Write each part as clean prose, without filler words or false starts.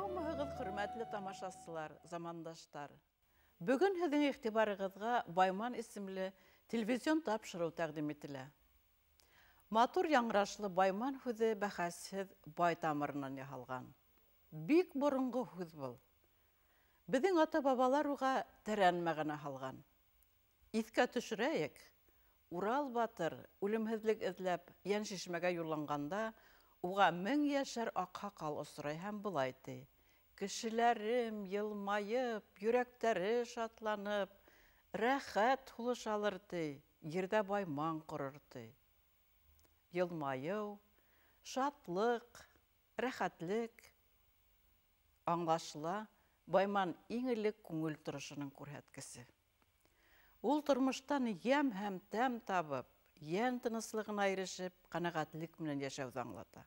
Һаумыһығыҙ, хөрмәтле тамашасылар, замандаштар. Бөгөн һеҙҙең иғтибарығыҙға Байман исемле телевизион тапшырыу тәҡдим ителә. Матур яңғырашлы Байман һүҙе бәхәсһеҙ бай тамырынан яһалған. Бик боронғо һүҙ был. Беҙҙең ата-бабалар уға тәрән мәғәнә һалған. Иҫкә төшөрәйек, Урал батыр үлемһеҙлек эҙләп Йәншишмәгә юлланғанда уға 1000 йәшәр аҡһаҡал осрай һәм былай ти: Кешеләрем йылмайып, йөрәктәре шатланып, рәхәт һулыш алыр ти, ерҙә байман ҡорор ти. Йылмайыу, шатлыҡ, рәхәтлек. Аңлашыла, байман иң элек күңел торошоноң күрһәткесе. Ул тормоштан йәм һәм тәм табып, йән тыныслығына ирешеп, ҡәнәғәтлек менән йәшәүҙе аңлата.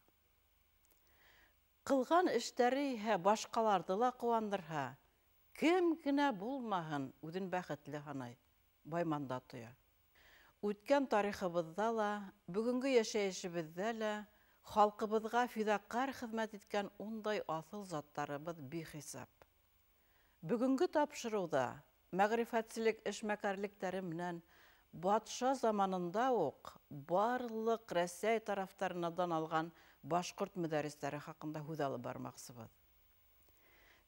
Ҡылған эштәре иһә башҡаларҙы ла ҡыуандырһа, кем генә булмаһын, үҙен бәхетле һанай, байманда тоя. Үткән тарихыбыҙҙа ла, бөгөнгө йәшәйешебеҙҙә лә халҡыбыҙға фиҙаҡәр хеҙмәт иткән ундай аҫыл заттарыбыҙ бихисап. Бөгөнгө тапшырыуҙа мәғрифәтселек эшмәкәрлектәре менән батша заманында уҡ барлыҡ Рәсәй тарафтарына дан алған башҡорт мөдәрристәре хаҡында һүҙ алып бармаҡсыбыҙ.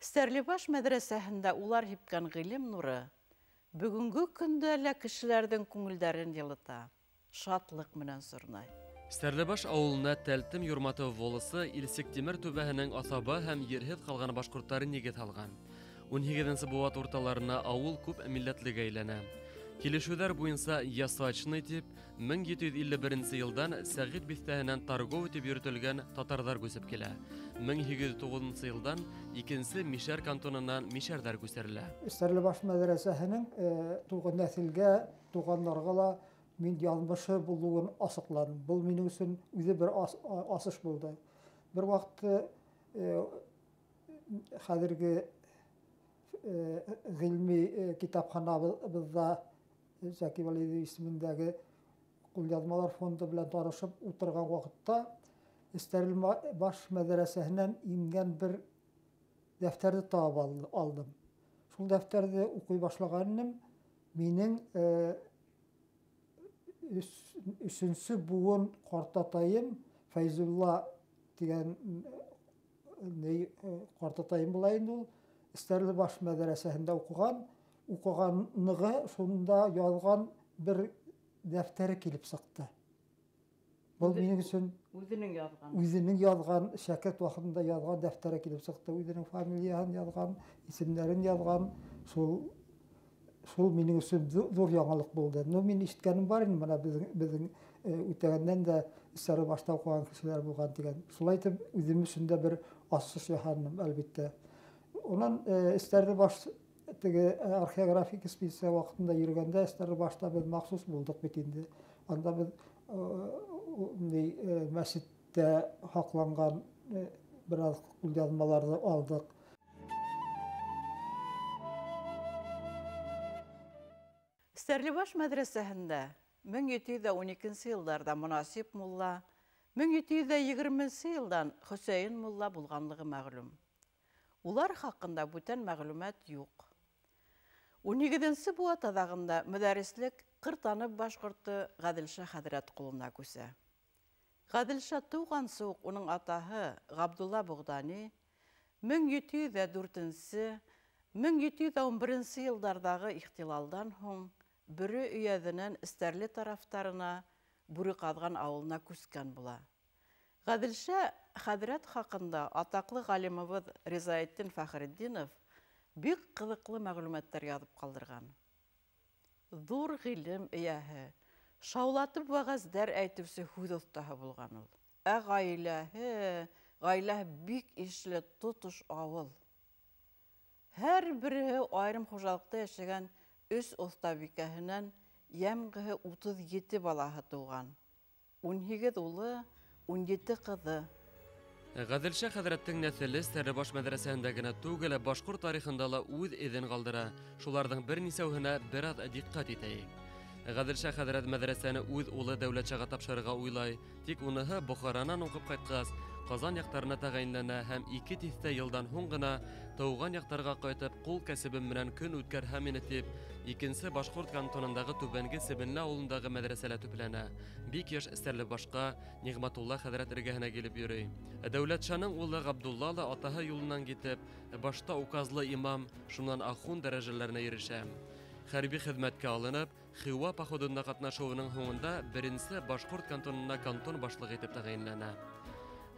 Стәрлебаш мәҙрәсәһендә улар һипкән ғилем нуры бөгөнгө көндә лә кешеләрҙең күңелдәрен йылыта, шатлыҡ менән сорнай. Стәрлебаш ауылына Тәлтем Юрматы волосы Илсектимер түбәһенең аҫаба һәм ерһеҙ ҡалған башҡорттары нигеҙ һалған. 18-нсе быуат урталарына ауыл күп милләтлегә әйләнә. Килешеүҙәр буйынса ясачный тип 1751 йылдан Сәғит биҫтәһенән торговый тип йөрөтөлгән татарҙар күсеп килә. 1809 йылдан икенсе Мишәр кантонынан мишәрҙәр күсерелә. Стәрлебаш мәҙрәсәһенең туған нәҫелгә, туғанларға ла мин яҙмышы булыуын асыҡланым. Был минең өсөн үҙе бер асыш булды. Бер ваҡытты хәҙерге ғилми китапханабыҙҙа Зәки Вәлиев исемендәге ҡулъяҙмалар фонды белән танышып ултырған ваҡытта Стәрлебаш мәҙрәсәһенән ингән бер дәфтәрҙе табып алдым. Шул дәфтәрҙе уҡый башлағаным, минең өсөнсө быуын ҡартатайым Фәйзулла тигән ҡартатайым була инде ул, Стәрлебаш мәҙрәсәһендә уҡыған, уҡығанлығы шунда яҙған бер дәфтәре килеп сыҡты. Был минең өсөн үҙенең яҙған. Үҙенең яҙған, шәкерт ваҡытында яҙған дәфтәре килеп сыҡты. Үҙенең фамилияһын яҙған, исемдәрен яҙған. Шул минең өсөн ҙур яңылыҡ булды. Ну, мин ишеткәнем бар инде, бына беҙҙең үтәгәндән дә Стәрлебашта уҡыған кешеләр булған тигән. Шулай итеп үҙем өсөн дә бер асыш яһаным, әлбиттә. Унан Стәрлебаш теге археографик экспедиция ваҡытында йөрөгәндә Стәрлебашта беҙ махсус булдыҡ бит инде. Анда беҙ мәсеттә һаҡланған бер аҙ ҡулъяҙмаларҙы алдыҡ. Стәрлебаш мәҙрәсәһендә 1712 йылдарҙа Монасип мулла, 1720 йылдан Хөсәйен мулла булғанлығы мәғлүм. Улар хаҡында бүтән мәғлүмәт юҡ. 18-нсе быуат аҙағында мөдәррислек Ҡыртанып башҡорто Ғәҙелша хәҙрәт ҡулына күсә. Ғәҙелша тыуғансы уҡ уның атаһы Ғабдулла Боғдани 1704-1711 йылдарҙағы ихтилалдан һуң Бөрө өйәҙенән Стәрле тарафтарына Бүреҡаҙған ауылына күскән була. Ғәҙелша хәҙрәт хаҡында атаҡлы ғалимыбыҙ Ризаэтдин Фәхретдинов бик ҡыҙыҡлы мәғлүмәттәр яҙып ҡалдырған. Ҙур ғилем эйәһе, шаулатып вәғәздәр әйтеүсе һүҙ оҫтаһы булған ул. Ә ғаиләһе бик ишле, тотош ауыл. Һәр береһе айырым хужалыҡта йәшәгән 3 оҫтабикәһенән йәмғеһе 37 балаһы тыуған. 18 улы, 17 ҡыҙы. Ғәҙелша хәҙрәттең нәҫеле Стәрлебаш мәҙрәсәһендә генә түгел, башҡорт тарихында ла үҙ эҙен ҡалдыра. Шуларҙың бер нисәүһенә бер аҙ диҡҡәт итәйек. Ғәҙелша хәҙрәт мәҙрәсәне үҙ улы Дәүләтшаға тапшырырға уйлай, тик уныһы Бохаранан уҡып ҡайтҡас, Ҡазан яҡтарына тәғәйенләнә һәм 2 тиҫтә йылдан һуң ғына тыуған яҡтарға ҡайтып ҡул кәсебем менән көн үткәрһәм ине тип, икенсе башҡорт кантонындағы Түбәнге Себенле ауылындағы мәҙрәсәлә төпләнә. Бик йыш Стәрлебашҡа Ниғмәтулла хәҙрәт эргәһенә килеп йөрөй. Дәүләтшаның улы Ғабдулла ла атаһы юлынан китеп, башта указлы имам, шунан ахун дәрәжәләренә ирешә. Хәрби хеҙмәткә алынып, Хиуа походында ҡатнашыуының һуңында беренсе башҡорт кантонына кантон башлығы итеп тәғәйенләнә.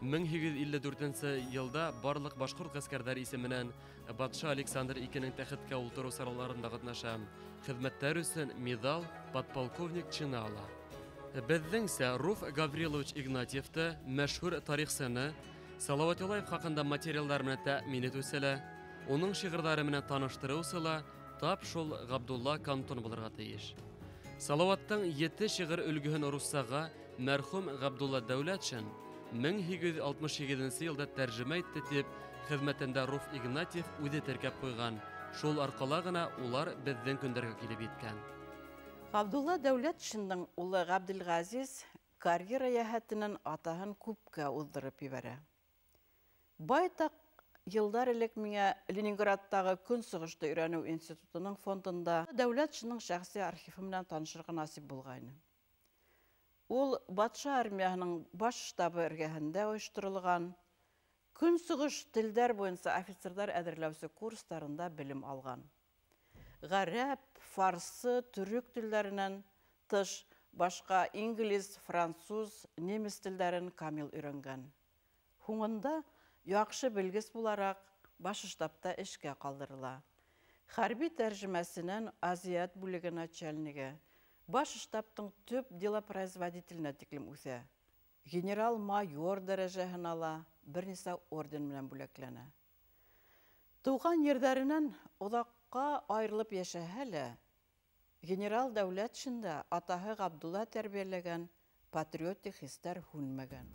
1854 йылда барлыҡ башҡорт ғәскәрҙәре исеменән батша Александр II-нең тәхеткә ултырыу сараларында ҡатнаша. Хеҙмәттәр өсөн миҙал, подполковник чины ала. Беҙҙеңсә, Руф Гаврилович Игнатьевты, мәшһүр тарихсыны, Салауат Юлаев хаҡында материалдар менән тәьмин итеүсе лә, уның шиғырҙары менән таныштырыусы ла тап шул Ғабдулла Кантон булырға тейеш. Салауаттың 7 шиғыр өлгөһөн руссаға мәрхүм Ғабдулла Дәүләтшин 1868 йылда тәржемә итте тип, хеҙмәтендә Руф Игнатьев үҙе теркәп ҡуйған. Шул арҡала ғына улар беҙҙең көндәргә килеп еткән. Ғабдулла Дәүләтшиндең улы Ғабделғәзиз карьера йәһәтенән атаһын күпкә уҙҙырып ебәрә. Байтаҡ йылдар элек миңә Ленинградтағы Көнсығышты өйрәнеү институтының фондында Дәүләтшиндең шәхси архивы менән танышырға насип булғайны. Ул батша армияһының баш штабы эргәһендә ойошторолған Көнсығыш телдәр буйынса офицерҙар әҙерләүсе курстарында белем алған. Ғәрәп, фарсы, төрөк телдәренән тыш башҡа инглиз, француз, немец телдәрен камил өйрәнгән. Һуңында яҡшы белгес булараҡ баш штабта эшкә ҡалдырыла. Хәрби тәржемәсенән азиат бүлеге начальнигы, баш штабтың төп делопроизводителенә тиклем үҫә. Генерал-майор дәрәжәһен ала, бер нисә орден менән бүләкләнә. Тыуған ерҙәренән оҙаҡҡа айырылып йәшәһә лә, генерал Дәүләтшинда атаһы Ғабдулла тәрбиәләгән патриотик хистәр һүнмәгән.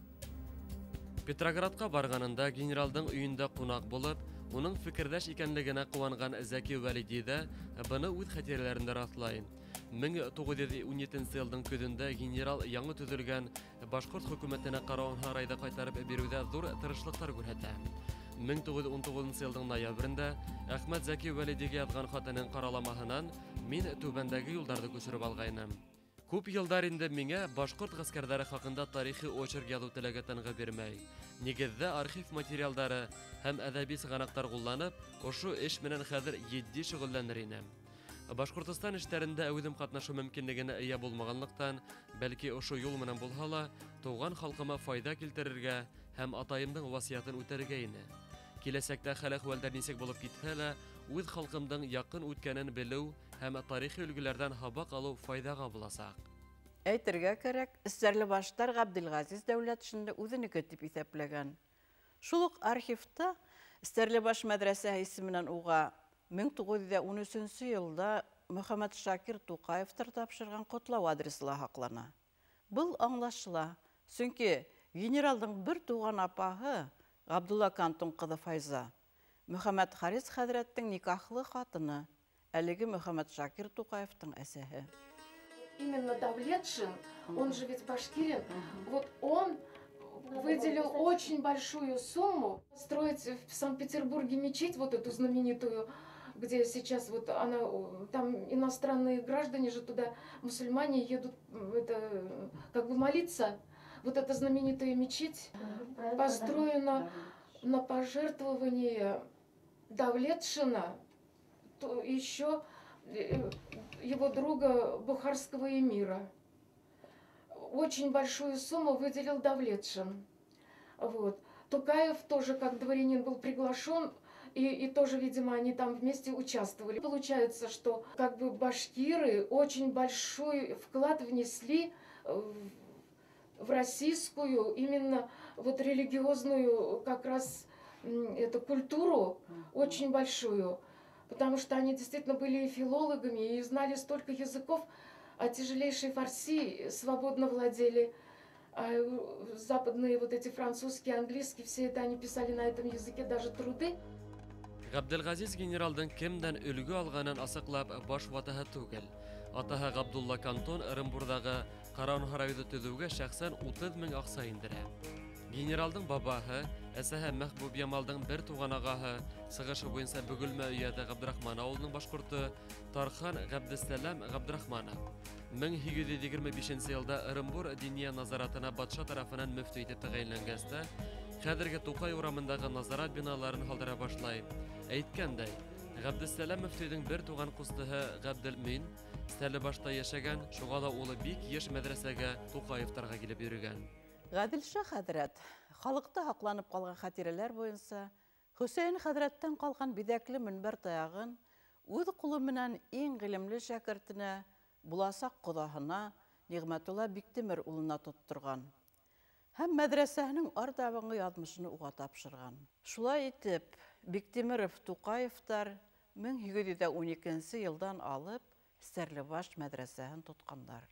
Петроградҡа барғанында генералдың өйөндә ҡунаҡ булып, уның фекерҙәш икәнлегенә ҡыуанған Зәки Вәлиди ҙә быны үҙ хәтирәләрендә раҫлай. 1917 йылдың көҙөндә генерал яңы төҙөлгән башҡорт хөкүмәтенә Ҡарауын-һарайҙы ҡайтарып биреүҙә ҙур тырышлыҡтар күрһәтә. 1919 йылдың ноябрендә Әхмәт Зәки Вәлидигә яҙған хатының ҡараламаһынан мин түбәндәге юлдарҙы күсереп алғайным. Күп йылдар инде миңә башҡорт ғәскәрҙәре хаҡында тарихи очерк яҙыу теләге тынғы бирмәй. Нигеҙҙә архив материалдары һәм әҙәби сығанаҡтар ҡулланып, ошо эш менән хәҙер етди шөғөлләнер инем. Башҡортостан эштәрендә үҙем ҡатнашыу мөмкинлегенә эйә булмағанлыҡтан, бәлки ошо юл менән булһа ла, тыуған халҡыма файҙа килтерергә һәм атайымдың васыятын үтәргә ине. Киләсәктә хәл-әхүәлдәр нисек булып китһә лә, үҙ халҡымдың яҡын үткәнен белеү һәм тарихи өлгөләрҙән һабаҡ алыу файҙаға буласаҡ. Әйтергә кәрәк, Стәрлебаштар Ғабделғәзиз Дәүләтшинде үҙенеке тип иҫәпләгән. Шул уҡ архивта Стәрлебаш мәҙрәсәһе исеменән уға 1913 йылда Мөхәммәт Шакир Туҡаевтар тапшырған ҡотлау адресы ла һаҡлана. Был аңлашыла, сөнки генералдың бер туған апаһы Ғабдулла Кантон ҡыҙы Файза Мөхәммәт Харис хәҙрәттең никахлы ҡатыны, әлеге Мөхәммәт Шакир Туҡаевтың әсәһе. Именно Давлетшин, он же ведь башкирин, вот он выделил очень большую сумму строить в Санкт-Петербурге мечеть, вот эту знаменитую, где сейчас вот она, там иностранные граждане же туда, мусульмане едут, это, как бы молиться. Вот эта знаменитая мечеть построена на пожертвование Давлетшина, то еще его друга бухарского эмира. Очень большую сумму выделил Давлетшин. Вот. Тукаев тоже как дворянин был приглашен, и тоже, видимо, они там вместе участвовали. Получается, что как бы башкиры очень большой вклад внесли в российскую, именно вот религиозную как раз эту культуру, очень большую. Потому что они действительно были и филологами, и знали столько языков, а тяжелейшие фарси свободно владели. А западные вот эти французские, английские, все это они писали на этом языке, даже труды. Ғабделғәзиз генералдың кемдән өлгө алғанын асыҡлап баш ватаһы түгел. Атаһы Ғабдулла Кантон Ырымбурҙағы Ҡаранһарайҙы төҙөүгә шәхсән 30 мең аҡса индерә. Генералдың бабаһы, әсәһе Мәхбүбйамалдың бер туған ағаһы, сығышы буйынса Бөгөлмә өйәҙе Ғабдрахман ауылының башҡорто Тархан Ғәбдесәләм Ғабдрахманов. 1825 йылда Ырымбур диния назаратына батша тарафынан мөфтө итеп тәғәйенләнгәс тә, хәҙерге Туҡай урамындағы назарат биналарын һалдыра башлай. Әйткәндәй, Ғәбдесәләм мөфтөйҙөң бер туған ҡустыһы Ғәбделмин Стәрлебашта йәшәгән, шуға ла улы бик йыш мәҙрәсәгә Туҡаевтарға килеп йөрөгән. Ғәҙелша хәҙрәт халыҡта һаҡланып ҡалған хәтирәләр буйынса Хөсәйен хәҙрәттән ҡалған биҙәкле мөнбәр таяғын үҙ ҡулы менән иң ғилемле шәкертенә, буласаҡ ҡоҙаһына Ниғмәтулла Биктимер улына тотторған һәм мәҙрәсәһенең артабанғы яҙмышын уға тапшырған. Шулай итеп, Биктимеров Туҡаевтар 1812 йылдан алып Стәрлебаш мәҙрәсәһен тотҡандар.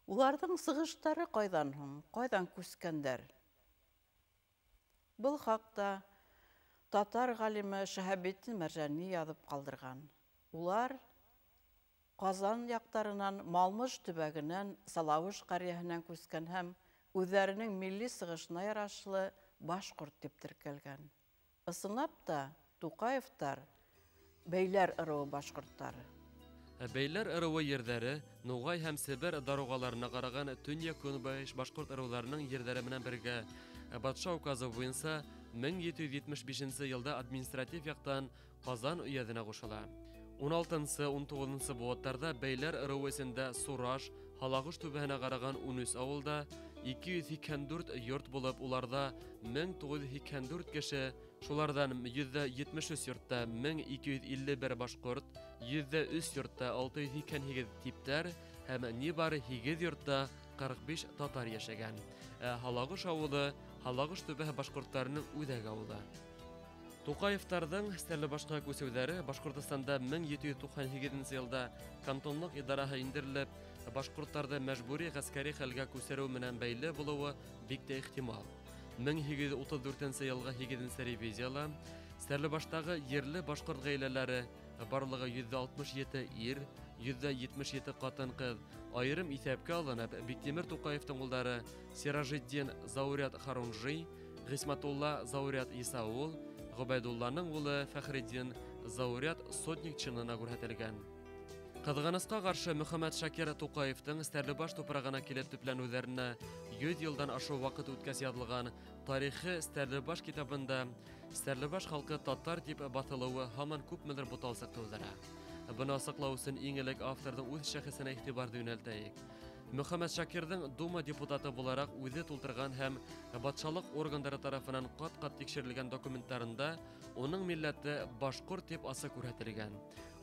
Уларҙың сығыштары ҡайҙан һуң, ҡайҙан күскәндәр? Был хаҡта татар ғалимы Шәһәбетдин Мәржәни яҙып ҡалдырған. Улар Ҡазан яҡтарынан, Малмыж төбәгенән, Салауыш ҡәрйәһенән күскән һәм үҙҙәренең милли сығышына ярашлы башҡорт тип теркәлгән. Ысынлап та, Туҡаевтар бәйләр ырыуы башҡорттары. Бәйләр ырыуы ерҙәре Нуғай һәм Себер даруғаларына ҡараған төньяҡ-көнбайыш башҡорт ырыуҙарының ерҙәре менән бергә батша указы буйынса 1775 йылда административ яҡтан Ҡазан өйәҙенә ҡушыла. 16-19 быуаттарҙа бәйләр ырыуы эсендә Сураш, Һалағыш түбәһенә ҡараған 13 ауылда 284 йорт булып, уларҙа 1984 кеше, шуларҙан 173 йортта 1251 башҡорт, 103 йортта 688 типтәр һәм ни бары 8 йортта 45 татар йәшәгән. Ә Һалағыш ауылы Һалағыш түбәһе башҡорттарының үҙәк ауылы. Туҡаевтарҙың Стәрлебашҡа күсеүҙәре Башҡортостанда 1798 йылда кантонлыҡ идараһы индерелеп, башҡорттарҙы мәжбүри ғәскәри хәлгә күсереү менән бәйле булыуы бик тә ихтимал. 1834 йылғы 8-нсе ревизияла Стәрлебаштағы ерле башҡорт ғаиләләре барлығы 167 ир, 177 ҡатын-ҡыҙ айырым иҫәпкә алынып, Биктимер Туҡаевтың улдары Сиражетдин Заурят Харунжи, Ғисмәтулла Заурят Исаул, Ғөбәйдулланың улы Фәхретдин Заурят сотник чинына күрһәтелгән. Ҡыҙғанысҡа ҡаршы Мөхәммәт Шакир Туҡаевтың Стәрлебаш тупрағына килеп төпләнеүҙәренә 100 йылдан ашыу ваҡыт үткәс яҙылған Тарихы Стәрлебаш китабында Стәрлебаш халҡы татар тип баҫылыуы һаман күпмелер буталсыҡ тыуҙыра. Быны асыҡлау өсөн иң элек авторҙың үҙ шәхесенә иғтибарҙы йүнәлтәйек. Мөхәммәт Шакирҙың Дума депутаты булараҡ үҙе тултырған һәм батшалыҡ органдары тарафынан ҡат-ҡат тикшерелгән документтарында уның милләте башҡорт тип асыҡ күрһәтелгән.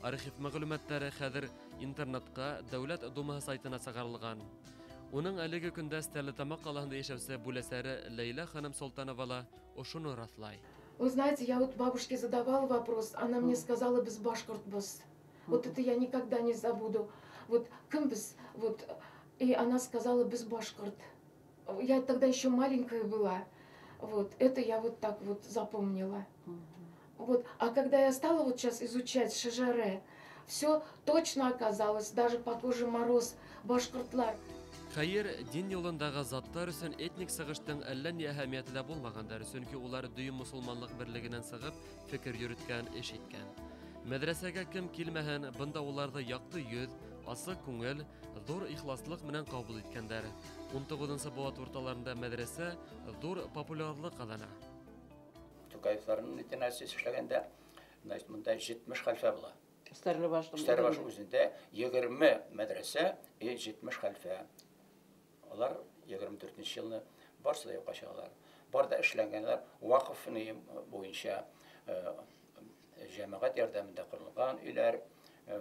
Архив мәғлүмәттәре хәҙер интернетҡа Дәүләт Думаһы сайтына сығарылған. Уның әлеге көндә Стәрлетамаҡ ҡалаһында йәшәүсе бүләсәре Ләйлә ханым Солтанова ла ошоно раҫлай. Вы знаете, я вот бабушке задавала вопрос, она мне сказала, без башҡортбыҙ. Вот это я никогда не забуду. Вот кембеҙ, вот, и она сказала, без башҡорт. Я тогда еще маленькая была. Вот, это я вот так вот запомнила. Вот, а когда я стала вот сейчас изучать шәжәрә, все точно оказалось, даже по коже мороз, башҡортлар. Хәйер, дин юлындағы заттар өсөн этник сығыштың әллә ни әһәмиәте лә булмағандар, сөнки улар дөйөм мосолманлыҡ берлегенән сығып, фекер йөрөткән, эш иткән. Мәҙрәсәгә кем килмәһен, бында уларҙы яҡты йөҙ, асыҡ күңел, ҙур ихласлыҡ менән ҡабул иткәндәр. 19-нсы быуат урталарында мәҙрәсә ҙур популярлыҡ ҡаҙана. Туҡаевтарҙың династияһы эшләгәндә, значит, бында 70 хәлфә була. Стәрлебаш үҙендә 20 мәҙрәсә и 70 хәлфә. Алар 24 йылны барсы да юҡҡа сығалар. Бар да эшләнгәнләр ваҡыф буйынса йәмәғәт ярҙамында ҡоролған өйләр,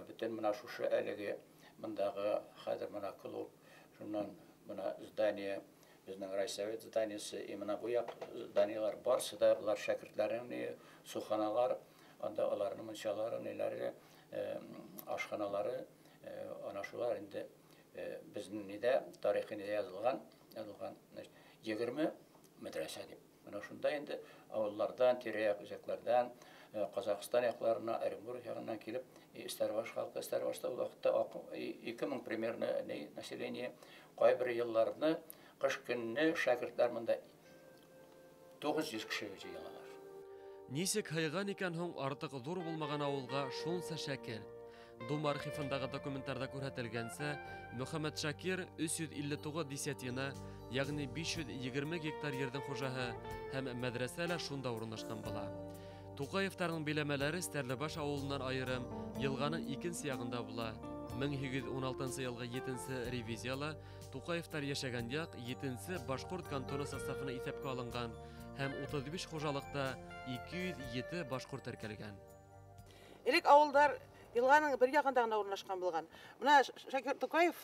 бөтөн мына шушы әлеге мындағы хәҙер мына клуб, шунан мына здание, беҙҙең райсовет зданиесы, и мына бу яҡ зданиелар барсы да улар шәкертләренең суханалар, анда уларның мунсалары, ниләре, ашханалары, ана шулар инде безнең нидә, тарихи нидә язылган, 20 мәдрәсә дип. Мына шунда инде авыллардан, тирә-як үзәкләрдән, Ҡаҙағстан яҡларына, Оренбург яғынан килеп, Стәрлебаш халҡы, Стәрлебашта ул ваҡытта 2000 примерно население, ҡайбер йылларны Кыш көнне шәкертләр монда 900 кеше җыелалар. Нисек һыйган икән һуң артык ҙур булмаған ауылға шунса шәкерт? Дума архивындағы документтарҙа күрһәтелгәнсә, Мөхәммәтшакир 359 десятина, ягъни 520 гектар ерҙең хужаһы һәм мәҙрәсә лә шунда урынлашҡан була. Туҡаевтарҙың биләмәләре Стәрлебаш ауылынан айырым, йылғаның икенсе яғында була. 1816 йылғы 7-нсе ревизияла Туҡаевтар йәшәгән яҡ 7-нсе башҡорт кантоны составына иҫәпкә алынған һәм 35 хужалыҡта 207 башҡорт теркәлгән. Элек ауылдар йылғаның бер яғында ғына урынлашҡан булған. Бына Шакир Туҡаев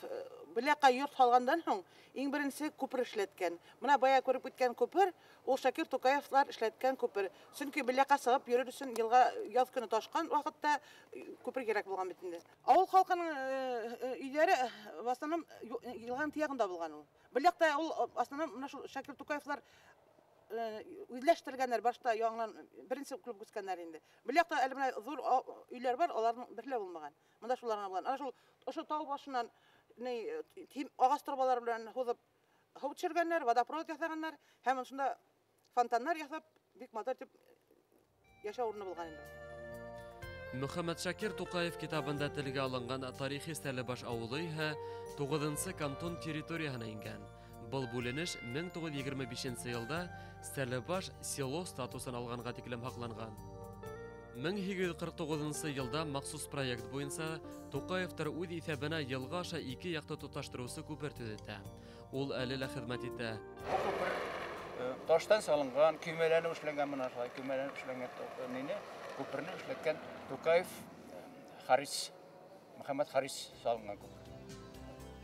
Беляҡҡа йорт һалғандан һуң иң беренсе күпер эшләткән. Бына бая күреп үткән күпер, ул Шакир Туҡаевлар эшләткән күпер. Сөнки Беляҡҡа сығып йөрөр өсөн йылға яҙ көнө ташҡан ваҡытта күпер кәрәк булған бит инде. Ауыл халҡының өйҙәре в основном йылғаның тияғында булған ул. Беляҡта ул в основном бына шул Шакир Туҡаевлар үҙләштергәндәр, башта яңынан беренсе клуб үскәндәр инде. Беляҡта әле бына ҙур өйләр бар, аларҙың бере лә булмаған. Мында шулар ғына булған. Ана шул ошо тау башынан ағас торбалар белән һуҙып һыу төшөргәндәр, водопровод яһағандар һәм шунда фонтаннар яһап, бик матур итеп йәшәү урыны булған инде. Мөхәммәтшакир Туҡаев китабында телгә алынған тарихи Стәрлебаш ауылы иһә 9-нсы кантон территорияһына ингән. Был бүленеш 1925 йылда Стәрлебаш село статусын алғанға тиклем һаҡланған. 1849 йылда махсус проект буйынса Туҡаевтар үҙ иҫәбенә йылға аша ике яҡты тоташтырыусы күпер төҙөтә. Ул әле лә хеҙмәт итә. Был күпер таштан салынған, көймәләнеп эшләнгән, мына шулай көймәләнеп эшләнгән нине күперне эшләткән Туҡаев Харис, Мөхәммәт Харис салынған күпер.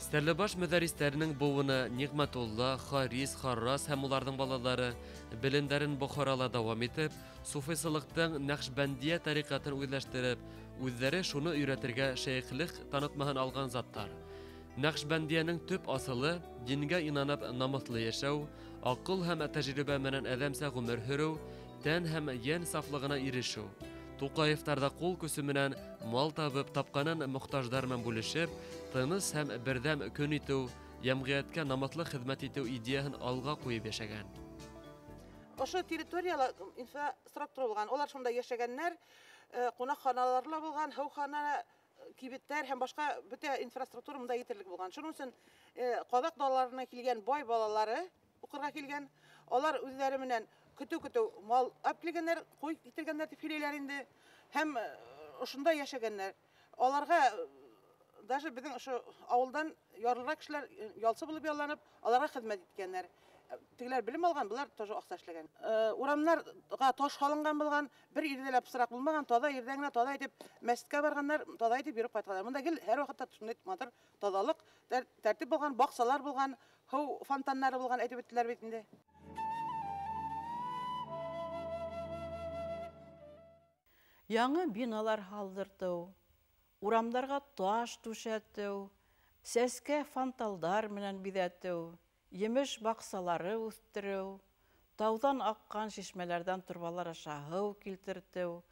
Стәрлебаш мөдәрристәренең быуыны Ниғмәтулла, Харис, Харрас һәм уларҙың балалары белемдәрен Бохарала дауам итеп, суфисылыҡтың Нәҡшбәндиә тариҡатын үҙләштереп, үҙҙәре шуны өйрәтергә шәйехлек танытмаһын алған заттар. Нәҡшбәндиәнең төп асылы дингә инанып намыҫлы йәшәү, аҡыл һәм тәжрибә менән әҙәмсә ғүмер һөрөү, тән һәм йән сафлығына ирешеү. Туҡаевтарҙа ҡул көсө менән мал табып, тапҡанын мохтаждар менән бүлешеп, тыныс һәм берҙәм көн итеү, йәмғиәткә намыҫлы хеҙмәт итеү идеяһын алға ҡуйып йәшәгән. Ошо территорияла инфраструктура булған, улар шунда йәшәгәндәр, ҡунаҡханалар ла булған, һыухана, кибеттәр һәм башҡа бөтә инфраструктура мында етерлек булған. Шуның өсөн ҡаҙаҡ далаларына килгән бай балалары уҡырға килгән, алар үҙҙәре менән көтөү-көтөү мал алып килгәндәр, ҡуй китергәндәр тип һөйләйләр инде. Һәм ошонда йәшәгәндәр. Аларға даже беҙҙең ошо ауылдан ярлыраҡ кешеләр ялсы булып ялланып, аларға хеҙмәт иткәндәр. Тегеләр белем алған, былар тоже аҡса эшләгән. Урамнарға таш һалынған булған, бер ерҙә лә пысыраҡ булмаған, таҙа ерҙән генә таҙа итеп мәсеткә барғандар, таҙа итеп йөрөп ҡайтҡандар. Мында гел һәр ваҡытта шундай матур таҙалыҡ, тәртип булған, баҡсалар булған, һыу фонтаннары булған, әйтеп үттеләр бит инде. Яңы биналар һалдыртыу, урамдарға таш түшәтеү, сәскә фонтандар менән биҙәтеү, емеш баҡсалары үҫтереү, тауҙан аҡҡан шишмәләрҙән торбалар аша һыу килтертеү,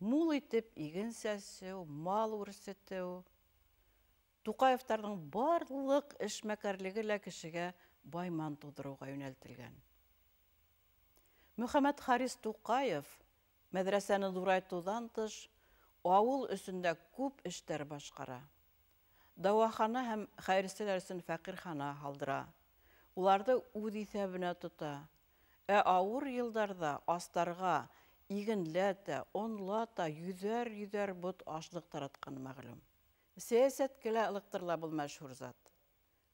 мул итеп иген сәсеү, мал үрсетеү. Туҡаевтарҙың барлыҡ эшмәкәрлеге лә кешегә байман тыуҙырыуға йүнәлтелгән. Мөхәммәт Харис Туҡаев мәҙрәсәне ҙурайтыуҙан тыш, ауыл өсөн дә күп эштәр башҡара. Дауахана һәм хәйерселәр өсөн фәҡирхана һалдыра. Уларҙы үҙ иҫәбенә тота. Ә ауыр йылдарҙа астарға игенләтә, онлата, йөҙәр-йөҙәр бот ашлыҡ таратҡаны мәғлүм. Сәйәсәткә лә ылыҡтырыла был мәшһүр зат.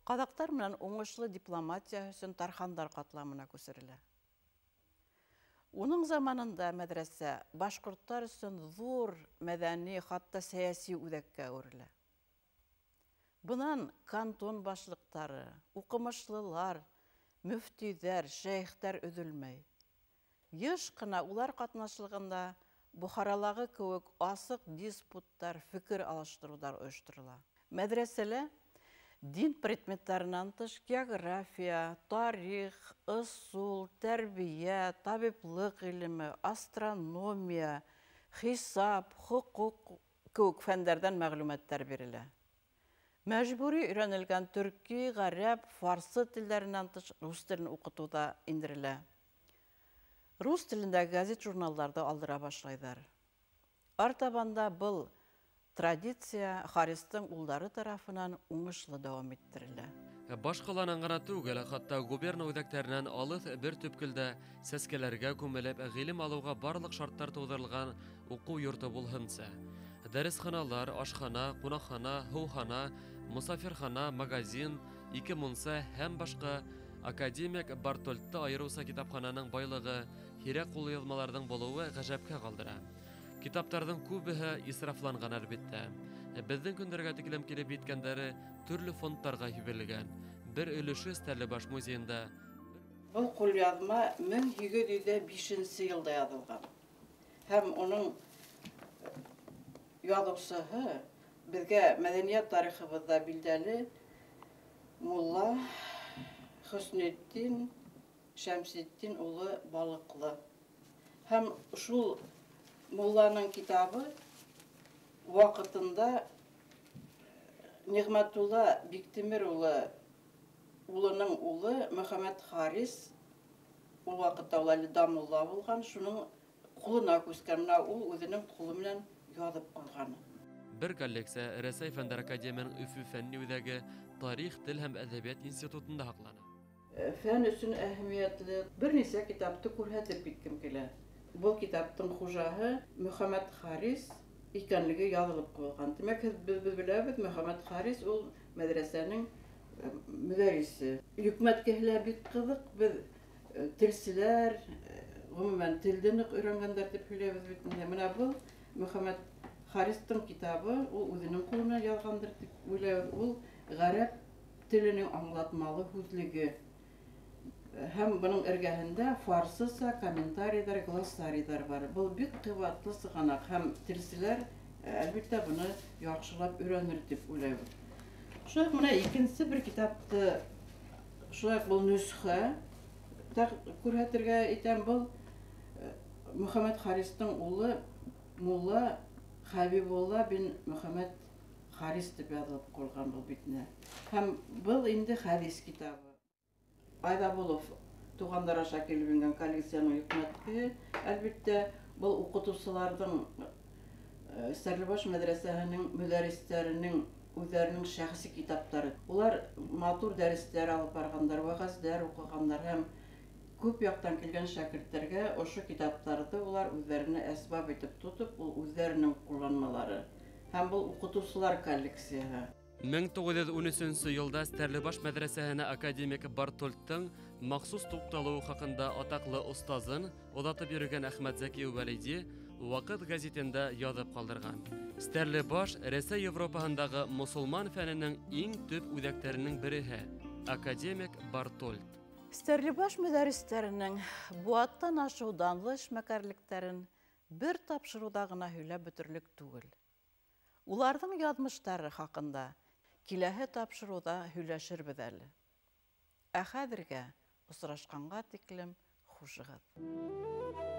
Ҡаҙаҡтар менән уңышлы дипломатия өсөн тархандар ҡатламына күсерелә. Уның заманында мәҙрәсә башҡорттар өсөн ҙур мәҙәни, хатта сәйәси үҙәккә әүерелә. Бынан кантон башлыҡтары, уҡымышлылар, мөфтөйҙәр, шәйехтәр өҙөлмәй. Йыш ҡына улар ҡатнашлығында Бухаралағы кеүек асыҡ диспуттар, фекер алыштырыуҙар ойошторола. Мәҙрәсәлә дин предметтарынан тыш география, тарих, ысул, тәрбиә, табиплыҡ ғилеме, астрономия, хисап, хоҡуҡ кеүек фәндәрҙән мәғлүмәттәр бирелә. Мәжбүри өйрәнелгән төрки, ғәрәп, фарсы телдәренән тыш рус телен уҡытыу ҙа индерелә. Рус телендәге газет-журналдарҙы алдыра башлайҙар. Артабанда был традиция Харистың улдары тарафынан уңышлы дауам иттерелә. Баш ҡаланан ғына түгел, хатта губерна үҙәктәренән алыҫ бер төпкөлдә сәскәләргә күмелеп, ғилем алыуға барлыҡ шарттар тыуҙырылған уҡыу йорто булһынса. Дәресханалар, ашхана, ҡунаҡхана, һыухана, мосафирхана, магазин, ике мунса һәм башҡа академик Бартольдты айырыуса китапхананың байлығы, һирәк ҡулъяҙмаларҙың булыуы ғәжәпкә ҡалдыра. Китаптарҙың күбеһе исрафланған әлбиттә. Беҙҙең көндәргә тиклем килеп еткәндәре төрлө фондтарға һибелгән. Бер өлөшө Стәрлебаш музейында. Был ҡулъяҙма 1805 йылда яҙылған. Һәм уның яҙыусыһы беҙгә мәҙәниәт тарихыбыҙҙа билдәле мулла Хөснетдин Шәмсетдин улы Балыҡлы. Һәм шул мулланың китабы ваҡытында Ниғмәтулла Биктимер улы улының улы Мөхәммәт Харис, ул ваҡытта ул әле дамулла булған, шуның ҡулына күскән. Мына ул үҙенең ҡулы менән яҙып ҡуйған. Бер коллекция Рәсәй Фәндәр Академияның Өфө фәнни үҙәге Тарих, тел һәм әҙәбиәт институтында һаҡлана. Фән өсөн әһәмиәтле бер нисә китапты күрһәтеп киткем килә. Был китаптың хужаһы Мөхәммәт Харис икәнлеге яҙылып ҡуйылған. Тимәк, беҙ беләбеҙ, Мөхәммәт Харис ул мәҙрәсәнең мөдәррисе. Йөкмәткеһе лә бик ҡыҙыҡ. Беҙ телселәр, ғөмүмән, телде ныҡ өйрәнгәндәр тип һөйләйбеҙ бит инде. Мына был Мөхәммәт Харистың китабы, ул үҙенең ҡулы менән яҙғандыр тип уйлайбыҙ. Ул ғәрәп теленең аңлатмалы һүҙлеге. Һәм бының эргәһендә фарсыса комментарийҙар, глоссарийҙар бар. Был бик ҡыйбатлы сығанаҡ һәм телселәр әлбиттә быны яҡшылап өйрәнер тип уйлайбыҙ. Шулай уҡ мына икенсе бер китапты, шулай уҡ был нөсхә күрһәтергә итәм. Был Мөхәммәт Харистың улы мулла Хәбибулла бин Мөхәммәт Харис тип яҙылып ҡуйылған был битенә. Һәм был инде хәдис китабы. Айҙабулов туғандар аша килеп ингән коллекцияның йөкмәткеһе. Әлбиттә, был уҡытыусыларҙың, Стәрлебаш мәҙрәсәһенең мөдәрристәренең үҙҙәренең шәхси китаптары. Улар матур дәрестәр алып барғандар, вәғәздәр уҡығандар һәм күп яҡтан килгән шәкерттәргә ошо китаптарҙы улар үҙҙәренә әсбап итеп тотоп, ул үҙҙәренең ҡулланмалары. Һәм был уҡытыусылар коллекцияһы. 1913 йылда Стәрлебаш мәҙрәсәһенә академик Бартольдтың махсус туҡталыуы хаҡында атаҡлы остазын оҙатып йөрөгән Әхмәтзәки Вәлиди Ваҡыт гәзитендә яҙып ҡалдырған. Стәрлебаш Рәсәй Европаһындағы мосолман фәненең иң төп үҙәктәренең береһе академик Бартольд. Стәрлебаш мөдәрристәренең быуаттан ашыу данлы эшмәкәрлектәрен бер тапшырыуҙа ғына һөйләп бөтөрлөк түгел. Уларҙың яҙмыштары хаҡында киләһе тапшырыуҙа һөйләшербеҙ әле. Ә хәҙергә осрашҡанға тиклем хушығыҙ.